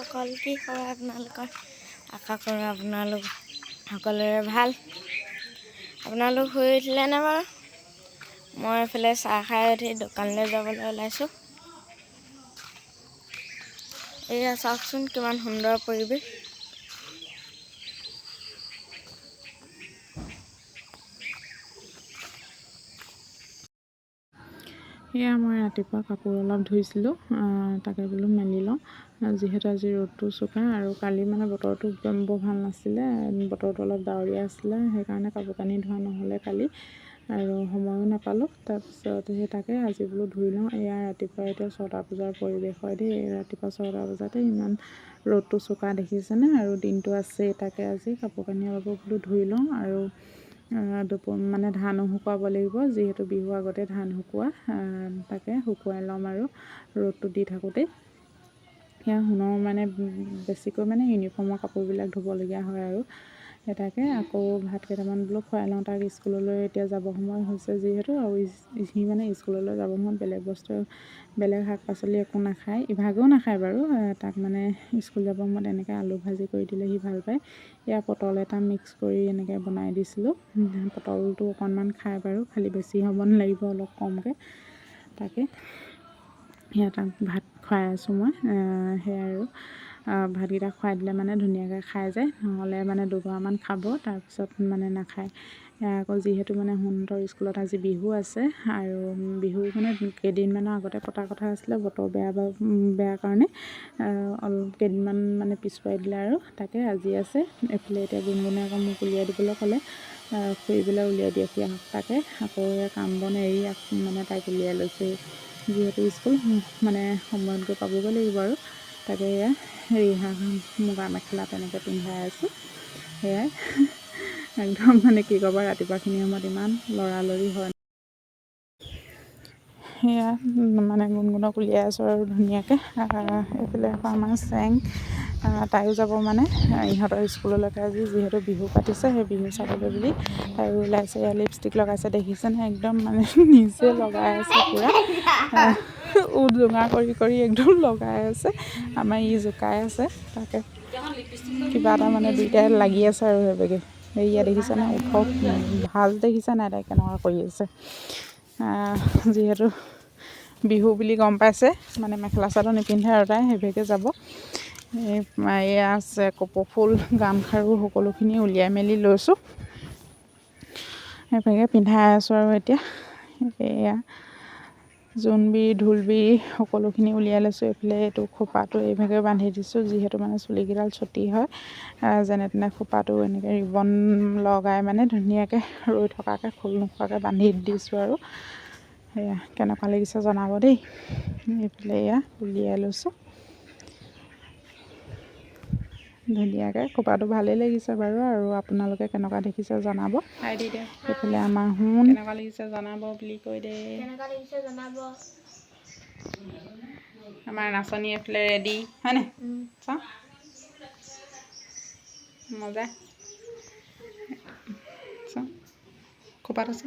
বন্ধুসকল, কি খবৰ আপোনালোকৰ? আশা কৰোঁ আপোনালোক সকলোৰে ভাল। আপোনালোক শুই উঠিলেনে বাৰু? মই এইফালে চাহ খাই উঠি দোকানলৈ যাবলৈ ওলাইছোঁ। এয়া চাওকচোন, কিমান সুন্দৰ পৰিৱেশ। সেয়া মই ৰাতিপুৱা কাপোৰ অলপ ধুইছিলোঁ, তাকে বোলো মেলি লওঁ, যিহেতু আজি ৰ'দটো চোকা আৰু কালি মানে বতৰটো একদম বৰ ভাল নাছিলে, বতৰটো অলপ ডাৱৰীয়া আছিলে, সেইকাৰণে কাপোৰ কানি ধোৱা নহ'লে কালি আৰু সময়ো নাপালোঁ। তাৰপিছত সেই তাকে আজি বোলো ধুই লওঁ। এয়া ৰাতিপুৱা এতিয়া 6টা বজাৰ পৰিৱেশ হয় দেই। ৰাতিপুৱা 6টা বজাতে ইমান ৰ'দটো চোকা দেখিছেনে, আৰু দিনটো আছেই, তাকে আজি কাপোৰ কানি অলপো বোলো ধুই লওঁ। আৰু দুপৰ মানে ধানো শুকুৱাব লাগিব, যিহেতু বিহু আগতে ধান শুকোৱা, তাকে শুকুৱাই ল'ম আৰু ৰ'দটো দি থাকোঁতেই। সেয়া সোণৰ মানে বেছিকৈ মানে ইউনিফৰ্মৰ কাপোৰবিলাক ধুবলগীয়া হয় আৰু সেই তাকে আকৌ ভাত কেইটামান বোলো খুৱাই লওঁ তাক। স্কুললৈ এতিয়া যাব সময় হৈছে যিহেতু, আৰু সি মানে স্কুললৈ যাব সময়ত বেলেগ বস্তু, বেলেগ শাক পাচলি একো নাখায়, ইভাগেও নাখায় বাৰু। তাক মানে স্কুল যাব সময়ত এনেকৈ আলু ভাজি কৰি দিলে সি ভাল পায়। এয়া পটল এটা মিক্স কৰি এনেকৈ বনাই দিছিলোঁ। পটলটো অকণমান খায় বাৰু, খালি বেছি হ'ব নালাগিব, অলপ কমকৈ। তাকে সেয়া তাক ভাত খুৱাই আছোঁ মই। সেয়াই আৰু ভাতকেইটা খুৱাই দিলে মানে ধুনীয়াকৈ খাই যায়, নহ'লে মানে দুগৰামান খাব, তাৰপিছত মানে নাখায়। আকৌ যিহেতু মানে সোণহঁতৰ স্কুলত আজি বিহু আছে, আৰু বিহু মানে কেইদিনমানৰ আগতে পতা কথা আছিলে, বতৰ বেয়া বা বেয়া কাৰণে অলপ কেইদিনমান মানে পিছুৱাই দিলে আৰু তাকে আজি আছে। এইফালে এতিয়া গুণগুণে আকৌ মোক উলিয়াই দিবলৈ ক'লে, খুৰিবলৈ উলিয়াই দিয়ক আহক। তাকে আকৌ কাম বন এৰি মানে তাইক উলিয়াই লৈছোঁহি, যিহেতু স্কুল মানে সময়ত গৈ পাবগৈ লাগিব আৰু। তাকে এয়া ৰিহা মুগা মেখেলা তেনেকৈ পিন্ধাই আছোঁ। সেয়াই একদম মানে কি ক'ব, ৰাতিপুৱাখিনি সময়ত ইমান লৰালৰি হয়। সেয়া মানে গুণগুণক উলিয়াই আছোঁ আৰু ধুনীয়াকৈ। এইফালে আকৌ আমাৰ চেং, তাইও যাব মানে ইহঁতৰ স্কুললৈকে আজি, যিহেতু বিহু পাতিছে, সেই বিহু চাবলৈ বুলি তাইও ওলাইছে। এয়া লিপষ্টিক লগাইছে দেখিছেনে, একদম মানে নিজে লগাই আছে, পূৰা উঠ জোঙা কৰি কৰি একদম লগাই আছে। আমাৰ ই জোকাই আছে, তাকে কিবা এটা মানে দুইটাই লাগি আছে আৰু সেইবাকে। এয়া দেখিছেনে ওঠক ভাজ দেখিছে নাই, তাই কেনেকুৱা কৰি আছে। যিহেতু বিহু বুলি গম পাইছে, মানে মেখেলা চাদৰ নিপিন্ধে আৰু তাই সেইভাগে যাব। এয়া আছে কপৌফুল, গামখাৰু সকলোখিনি উলিয়াই মেলি লৈছোঁ, সেইভাগে পিন্ধাই আছোঁ আৰু এতিয়া। এয়া জোনবিৰি ঢোলবিৰি সকলোখিনি উলিয়াই লৈছোঁ। এইফালে এইটো খোপাটো এইভাগে বান্ধি দিছোঁ, যিহেতু মানে চুলিকেইডাল চুটি হয়, যেনে তেনে খোপাটো এনেকৈ ৰিবন লগাই মানে ধুনীয়াকৈ ৰৈ থকাকৈ খোল নোখোৱাকৈ বান্ধি দিছোঁ আৰু। সেয়া কেনেকুৱা লাগিছে জনাব দেই। এইফালে এয়া উলিয়াই লৈছোঁ ধুনীয়াকৈ, খোপাটো ভালেই লাগিছে বাৰু, আৰু আপোনালোকে কেনেকুৱা দেখিছে জনাব। এইফালে আমাৰ সোণ কেনেকুৱা লাগিছে জনাব বুলি কৈ দে। কেনেকুৱা লাগিছে জনাব। আমাৰ নাচনী এইফালে ৰেডি হয়নে, চাওঁ মজা, চাওঁ খোপাত আছে।